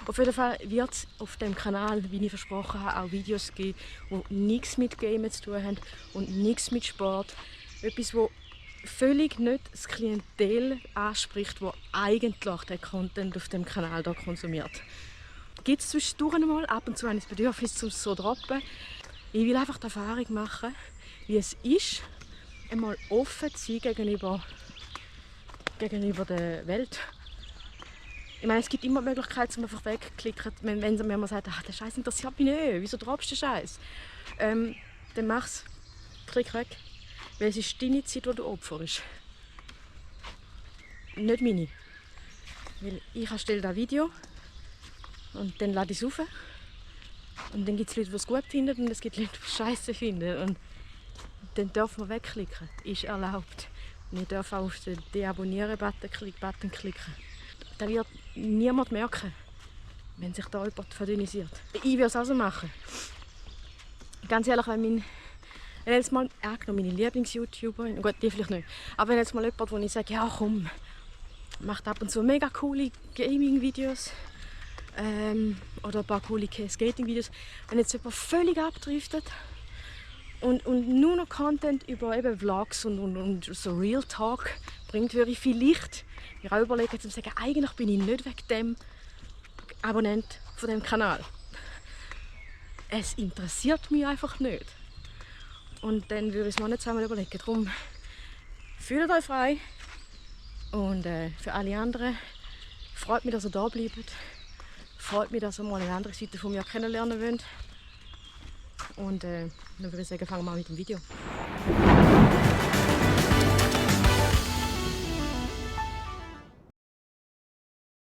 Auf jeden Fall wird es auf dem Kanal, wie ich versprochen habe, auch Videos geben, die nichts mit Gamen zu tun haben und nichts mit Sport. Etwas, das völlig nicht das Klientel anspricht, das eigentlich den Content auf dem Kanal hier konsumiert. Gibt es zwischendurch mal, ab und zu habe ich das Bedürfnis, um es so zu droppen. Ich will einfach die Erfahrung machen, wie es ist, einmal offen zu sein gegenüber der Welt. Ich meine, es gibt immer die Möglichkeit, um einfach wegzuklicken, wenn man sagt, der Scheiß interessiert mich nicht, wieso droppst du den Scheiß? Dann mach's, klick weg, weil es ist deine Zeit, die du opferst. Nicht meine. Weil ich erstelle das Video und dann lade ich es rauf. Und dann gibt es Leute, die es gut finden und es gibt Leute, die es scheiße finden. Und dann dürfen wir wegklicken, ist erlaubt. Und ich darf auch auf den Deabonnieren-Button klicken. Das wird niemand merken, wenn sich da jemand verdünnisiert. Ich würde es also machen. Ganz ehrlich, wenn jetzt mal meine Lieblings-YouTuber, gut, die vielleicht nicht, aber wenn jetzt mal jemand, wo ich sage, ja komm, macht ab und zu mega coole Gaming-Videos oder ein paar coole Skating-Videos, wenn jetzt jemand völlig abdriftet und nur noch Content über eben Vlogs und so Real Talk bringt, würde ich vielleicht mir auch überlegen, zu sagen, eigentlich bin ich nicht wegen dem Abonnent von dem Kanal. Es interessiert mich einfach nicht. Und dann würde ich es mir nicht zweimal überlegen. Darum fühlt euch frei. Und für alle anderen, freut mich, dass ihr da bleibt. Freut mich, dass ihr mal eine andere Seite von mir kennenlernen wollt. Und dann würde ich sagen, fangen wir mal mit dem Video an.